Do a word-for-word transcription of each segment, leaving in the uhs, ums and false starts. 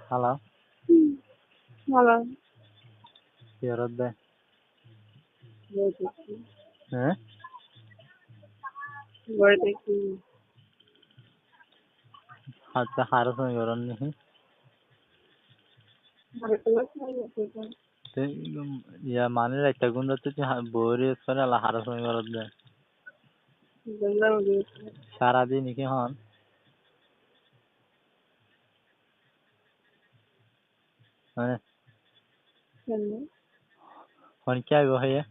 Háló. Háló. Ki goródde? Boi táikki. Hé? Boi táikki. Accá, hará sói gorónni? Hará sói gorónni. Te, um, ya, mani raitta gúm zatte tui ha-, boi re es kore ala hará sói goródde. Gúm zatte. Sára din ki hon? Mane, hon ki aibo hoiye?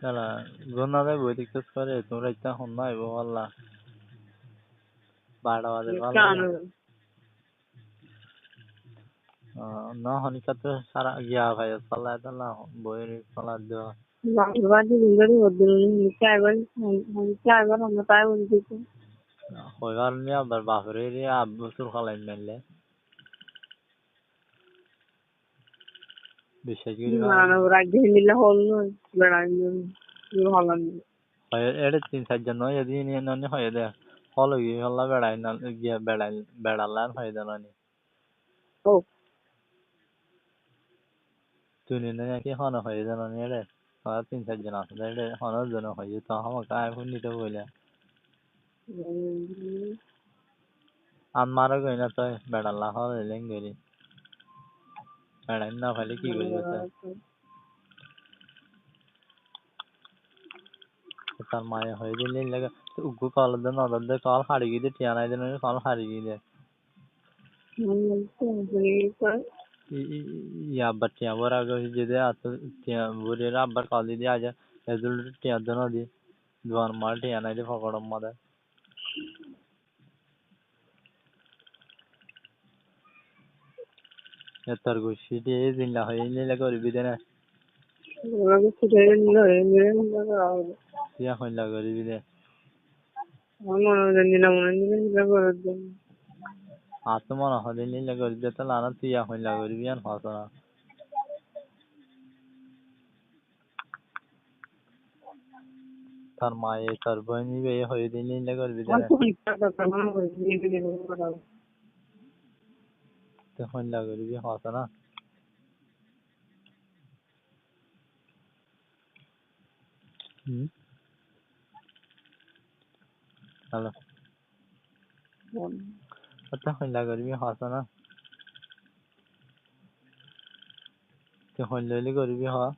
Sala, gúm no zai boi táikko kore, tuáñra itta hon no aibo, walla. Baro baze, walla. Ó, no, honikka to sára giya fai, sala, sala, boi re sala do. Bafe badi bindori hoddin, honikka ebar, honikka ebar, honikka ebar boli dito. Hoibar ni abar bafe re, re, abbu sul khalai mele. Biccác gori na, na, raggi hindilla hol no, berai no, sul khalai mele. Hoye, ere tin sair zon no, edi ni, no, ni hoye de. Hol oi giyé, holla berai no, giya berai, berai lan hoye de no ni. Ó. Tui ni naki hone hoiyé zano ni ere? Tóra tin sair zon asó de ere, hone zone hoiyé to hámaká añí fúni to boila. Hmm. Añáre goi na toi, beçalla hone leng gori. Beçai no faile ki goribo toi? Tar maye hoiyé de lilla, uggwá kol de no dór de, kol hári giyé de, tiañ nai de, kol hári giyé de. Hmm, hmm, hmm. I, i, i, abbar tiañ bóra gorí diyé de, ar tiañ bóri re abbar kol di de, aijja edún tiañ de no di, duan mal tiañ nai de fokoror modé. E tor guccí de e zilla hoiyé lilla goribi de na. Tor guccí de e zilla hoiyé lilla goribi de. Tiañ hoilla goribi de. Añár mone hoó de nila mone hoó de nila gorí de. Añáttu mone hoó de nila gorí de, tóile añára tui yá hoilla goríbi yían hoó na. Tor maye, tor boine bái hoó de nila goríbi de. Tui hoilla goríbi hoó na. Hmm? Háló. Bol. Añáttu hoilla goríbi hoó na. Tui hoilla goríbi hoó.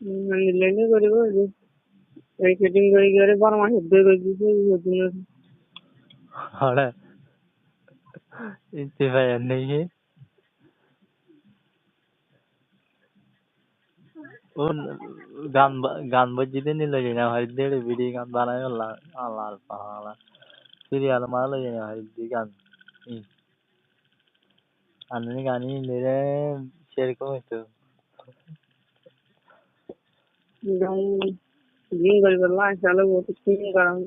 Hmm, hoilla goríbi hoó. Ei kedin gori gori Borma soddo gori diyé, soddo gori. Hore. Itti faiyan naki? Ó, gan ba-, gan bajjé de ni loi zai no faridde, ere bidi gan banai bolla, Allah, Allah, Allah. Serial mara loi zai no faridde gan. Hmm. Anni gan ni lere share gorí to. Gan, gan gori bolla, inshallah, bout din goron.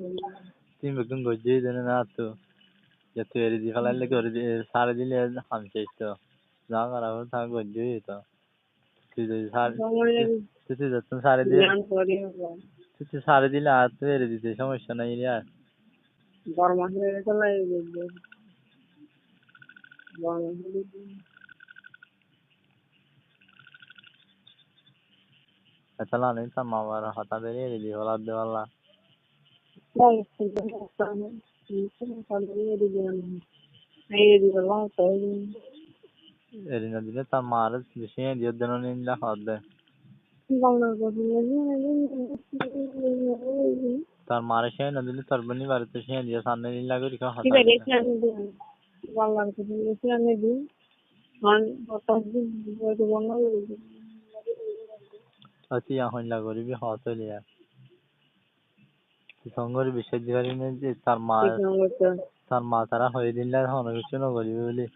Tui beggún goijjó de na to. Yá tui eri di felaile, gorí di, sári dile ham céc to. Za gora foribo, ta goijjó to. Tui zodi sári, tui, tui zodi sári dile, tui, tui sári dile ar tui eri dite somosya nai re ar. Borma seri felaile goijjó. Borma seri. Ettólla ni tar ma babar hotá beri eri di felaidde bála. Eri no dile tar mare cíñi diyó de no nila hoó de. Tar mare cíñi no dile tar boinore to cíñi diyó, sanne nila gori hoó de. Ati yá hoilla goribi hoó tóile yá. Tui songori biccác di fari na ze tar ma, tar ma tara hoi dilla hono kessú no goribo buli.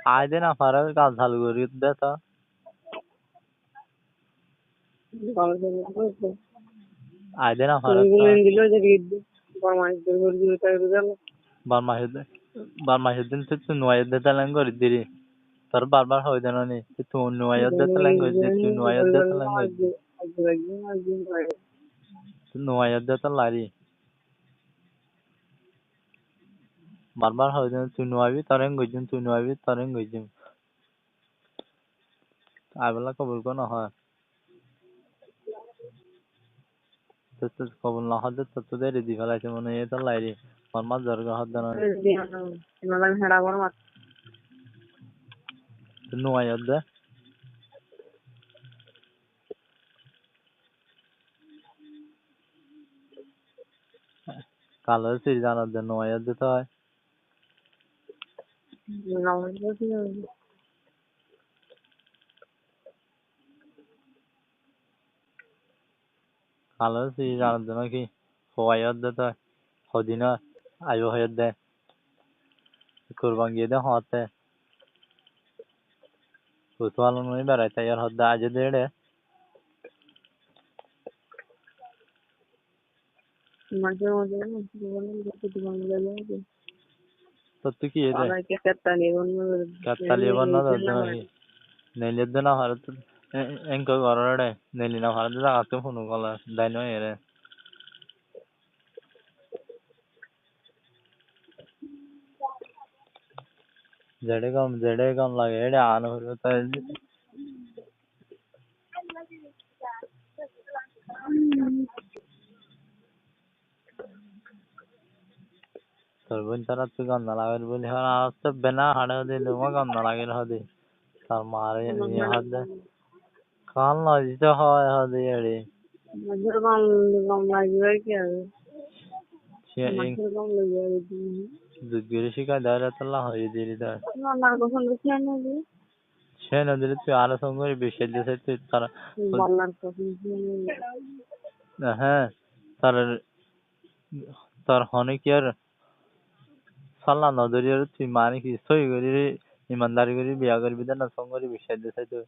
Aññí de no faré, gal salu gorí de to. Aññí de no faré. Barmaic din, Barmaic din tui, tui nuaiyó de tolla gorí diri. Tor barbar hoi de no ni, tui, tui nuaiyó de tolla gorí diri, tui nuaiyó de tolla gorí diri. Tui nuaiyó de tolla ri. Barbar hoi de no, tui nuaibi, tore goijjum, tui nuaibi, tore goijjum. Aibólla kobul kó no hoó. Tui, tui kobul no hoó de, tui, tui deri di felaisé mone hoó, tolla ri. Barbar zor kó hoó de no. Tui nuaiyó de. Kaló siri zanot de nuaiyó de toi. Kaló siri zanot de no ki? Huaiyó de toi. Hodin aibo hoiyó de. Kurban giyé de hoóñtte. Kutuwal nui beraitá iyór hoódde aijjó de éçe. Tottú ki éde? Kettali bonna dodde naki? Neli edde no fare, e-, e-, enko goror éçe. Neli no fare de zagattú funu gola, daino ere. Zeçé gom, zeçé gom lage, éçe aná foribo. Tor boin tarattú gom no lager buli hoór, añáttu bena haçe hodi, luma gom no lager hodi. Tor mare iye hode. Kán loi dito hoó ehón de eri. Mañcór gom, gom lagibá ki ar? Mañcór gom lagibá ki? Dut gori cíkai dóre tolla hoiyé diri dóre. Allar kosóm de cíkai no dile. Cíkai no dile tui aró song gori biccác de sai tui tar. Allar kosóm cíkai no dile. Ehe, tar, tar hone ki ar salla no dóri ar tui mani ki sóiyi gori imandari gori biya goribi de na song gori biccác de sai tui.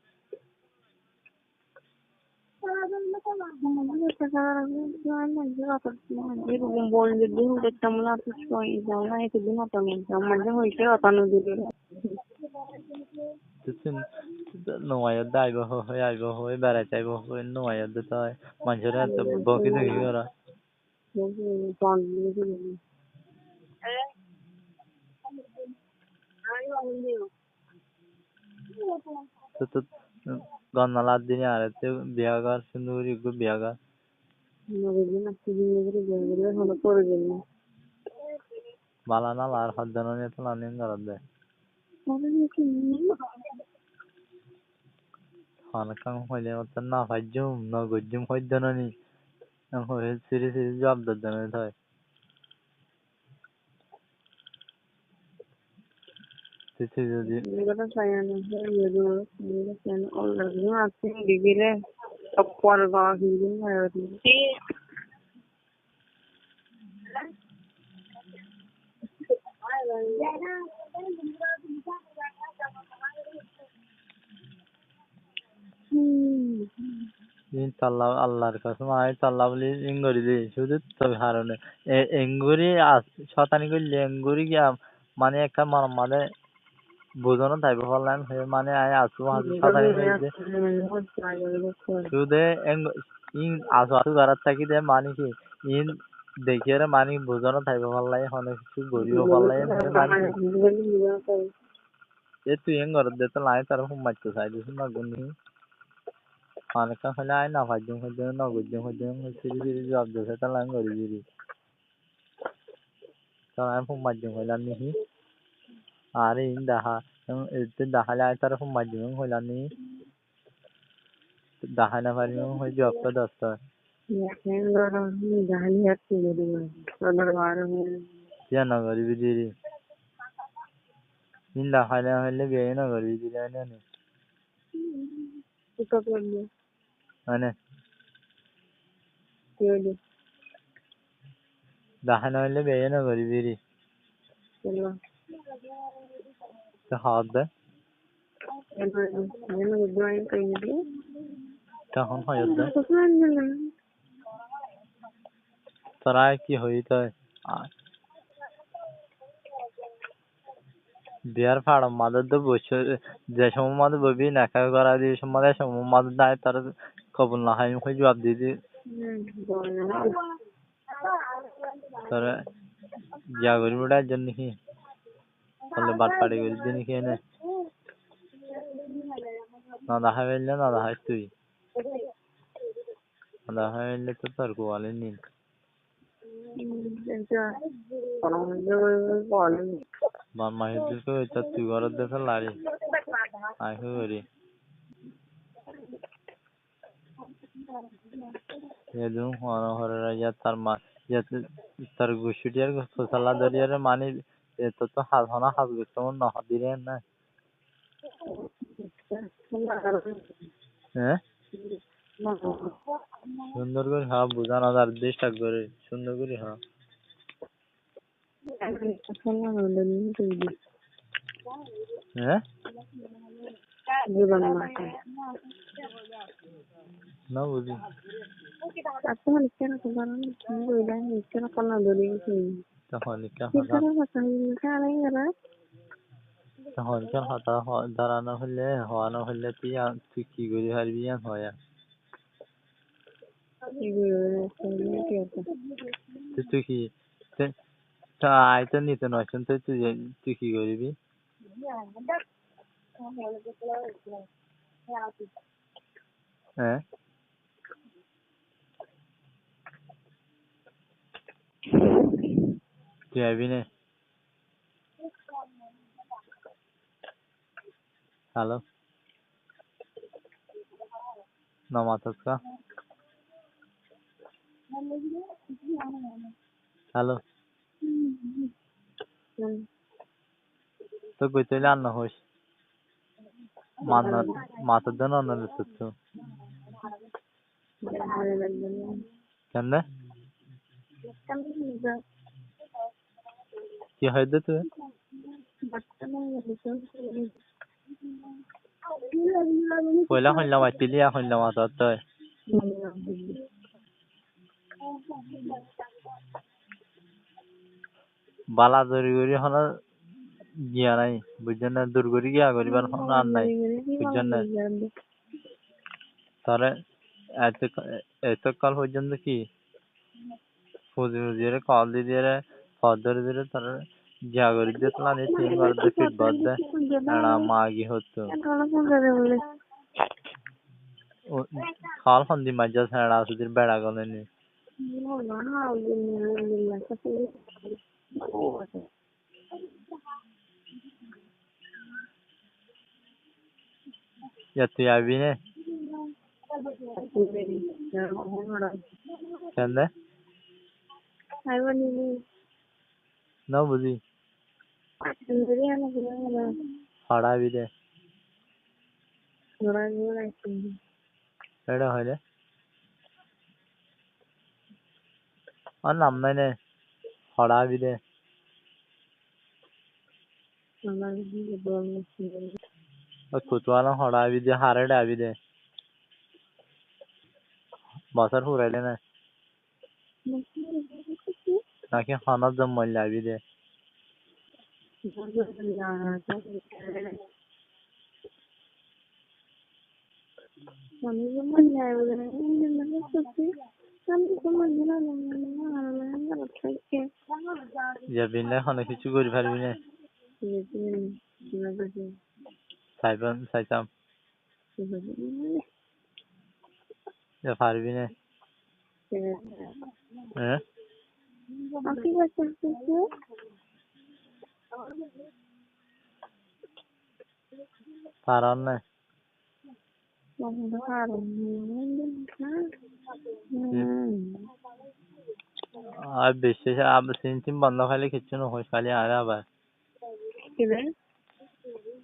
Tui, tui, nuaiyó de aibo hoi, aibo hoi, beraitó aibo hoi, nuaiyó de toi. Mañcóre to boki doki goró. Tui, tui, gom no lagedde ni, arette biya gor, cúndor gori ekku biya gor. Bála no lager hoddé no ni, tolla ni gorodde. Hon ekkán hoile mottor no faijjum, no goijjum hoidde no ni. Ehón hoi siri siri juab dodde no ni toi. Tui, tui zodi Ín tolla, Allar kosóm, añí tolla buli ín gorí dí, cúdu toi harone. E, engori as-, cótani goille engori giya, mani ekkán monor mazé buzonot aibo falla, hé mani añí asú asú cótani gorí dí. Cúde eng-, ín asú asú gorát táki de mani ki, ín dekíyore mani buzonot aibo falla, hone kessú goríbo falla, hé mani ki. E tui en goródde tolla añí tare fúm maitto sai de, cúna gún ni. Mane ekkán hoile añí no faijjum hoidde, no goijjum hoidde, siri siri juab de sai tolla añí gorí diri. Tolla añí fúm maijjum hoilam ni hí? Are in daha, in, ete dahaile añí tare fúm maijjum hoilam ni? Dahai no farim hoi juab to dos to. Kiya no goribi diri? In dahai no faile biya no goribi diri, aine ni? Aine. Dahai no faile biya no goribi diri. Te hoódde? Toóu hoiyódde. Toóu ki hoiyí toi? Biyar façor mazé de boiccó, ze cómot mazé boibi, nika gorá de cómot, e cómot mazé de añí toré kobul no háiyum hoiyí juab di di. Toré giya gorí beçá aijjós né ki? Tolle batfari gorí di né ki ene? No dahái faille no dahái tui. No dahái faille to tor kuwali nil. Bamma hiddur ke hoitar tui goró de fellari. Añí ki gorí? Edún hono horer ya tar ma, ya tar gucci diyar gusó sala doriyar mani, e to to haz hona haz gusó mon no dire na. Hé? Cúndor gorí hó, buzá no zar, disturb gorí, cúndor gorí hó. Hé? No buzí. Tohón ikká hotá, tohón ikká hotá hó-, dóra no hoilé, hoó no hoilé, tui a-, tui ki gorí faribí yián hoó ya. Tui, tui ki, tui, tui añí to nito no aiccúm, tui, tui, tui ki goríbi? Hé? Tui aibí né? Halo. No matos ká? Halo. Tói goittó óile ar no hoóis. Mat-, matot de no, no letottú. Kende? Ki hoóidde tui? Foila hoilla maittíli, ar hoilla matot toi. Bála zori gorí honó giya nái, buijjó né? Dur gorí giya goríbar honó ar nái, buijjó né? Toré eto, eto kal foijjonto ki fuzi fuzi ore, kol di di ore, fot dóri dóri toré giya gorí diyé, tolani tin bar de, fit bar de, eçe magi hottó. Kol hon di maijjós, eçe asé dir beça gole ni. Yá tui aibí né? Kende? No buzí. Hoçé aibí de? Eçe hoilé? Añár nam nái né, hoçé aibí de? Ó kutuwal hoçé aibí de, haré aibí de? Bosór furailé né? Náki honó zon moilla aibí de? Yá binnái hono kessú gorí faribí né? Saibám, saitám. Yá faribí né? Hé? Faron né? Ar beci, ar sin tin bondo faile kessú no hois, fali añáre abar. Ki de?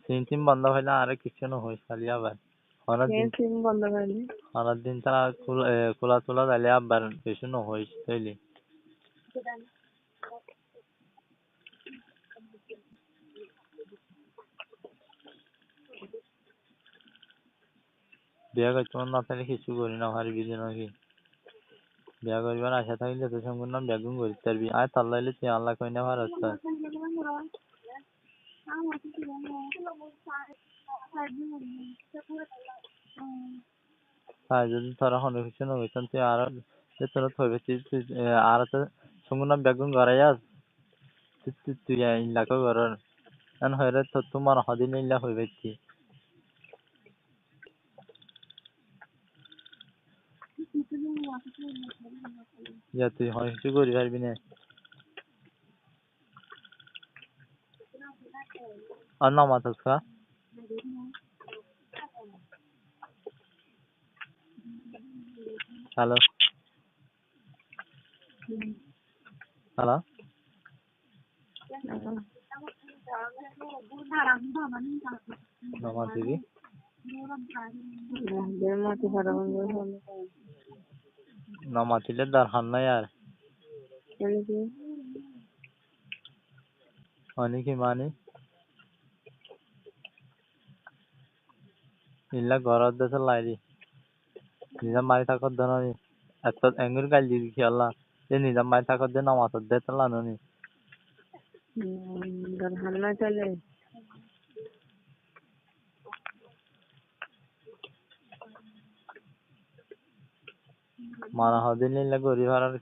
Sin tin bondo faile añáre kessú no hois, fali abar. Honó din, sin bondo faile? Honó din tara kul-, e, kula tula zaile abar kessú no hois, toile. Biya goittó mone no tákile kessú gorí no faribi de naki? Biya goríbar acá tákile to sónggunná biyaggún gorí faribi. Aññí tolla óile tui añálla hoi no faros to. Aññí zodi toré hono kessú no goittám, tui añáre, tui, e, añáre to sónggunná biyaggún goráiyas. Tui, tui, tui, e, illa kiyá goror? Eén hoiyóre tottú mone hoó de illa hoi faittí. Yá, tui hono kessú gorí faribi né. Ar no matos ká? Halo? Halo? No matibi? No matile dorhar nái ar. Mani ki? Mani ki mani? Illa goró de tolla óile. Nizam mari táko de no ni. Etó enggúri gail di kiyólla? Te nizam mari táko de, no mato de tolla no ni. Hmm, dorhar nái toile. Mone hoó de illa gorí farar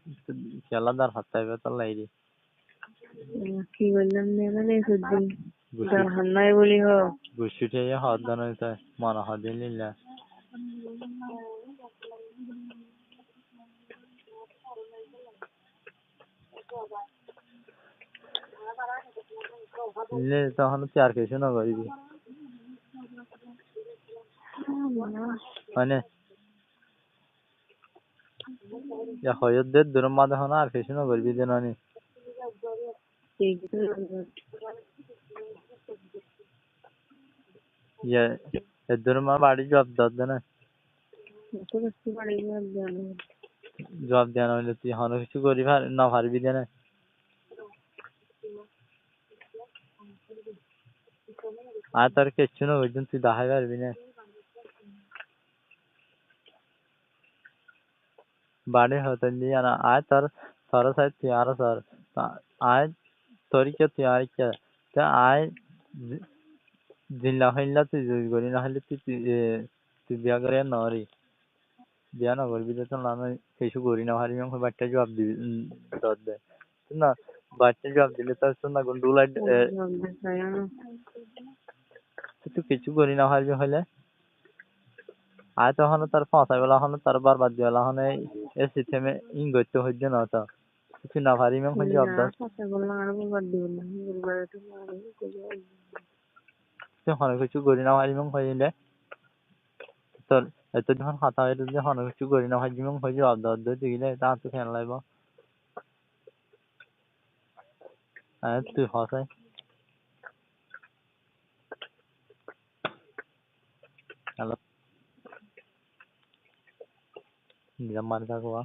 kiyólla dorhar táibo tolla óile. Ki goillám de mane suddin. Gucci. Dorhar nái buli hoó. Gucci thaiye hoó de no ni, mone hoó de illa. Ille tohón tui ar kessú no goríbi. Mane, yá hoiyó de, eddurór mazé hono ar kessú no goríbi de no ni. Yá, eddurór mazé baçí juab dor de na. Juab diya no óile tui hono kessú gorí far-, no faribi de na. Aññí toré kessú no goijjum, tui dahái faribi né? Baçí hotá diyé na, aññí tor, toré sai tui añáre sor. Aññí tor ikká tui añár ikká. Te aññí zi-, zilla hoilla tui zodi gorí no faille tui, tui, e, tui biya gorí no fari. Biya no goríbi de tolla no, kessú gorí no faribi, hoi batte juab dibi, um, dor de. Tui na, batte juab dile to tui na gun dulai, e, juab de sai na. Tui, tui kessú gorí no faribi hoile. Aññí to hono tor fosai bola, hono tor barbad di bola, hono e, e sisteme in goitte hoijje no to. Tui no faribi, hoi juab dor. Fosai bola, añáre barbad di bola, barbad di bola. Tui hono kessú gorí no faribi hoile. Tor, eto dihon hotá hoiyé de hono kessú gorí no faijjum hoi juab dor de gile, ta tui ken laibo? Aññí tui hosai. Halo. Nizam mari táko ba.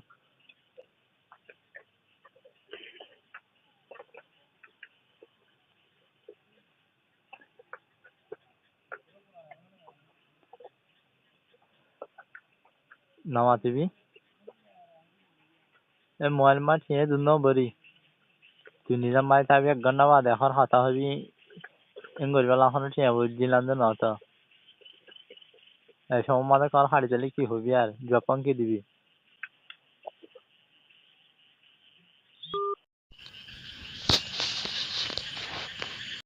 No matibi? E mobail ot thiañ dun no bori. Tui nizam mari tábi, ek gonthá bade hor hotá hoibi, en gori bela hono thiañ bori dilam de no to. E somot mazé hor haçi dile ki hoibi ar? Juab hon ki dibi?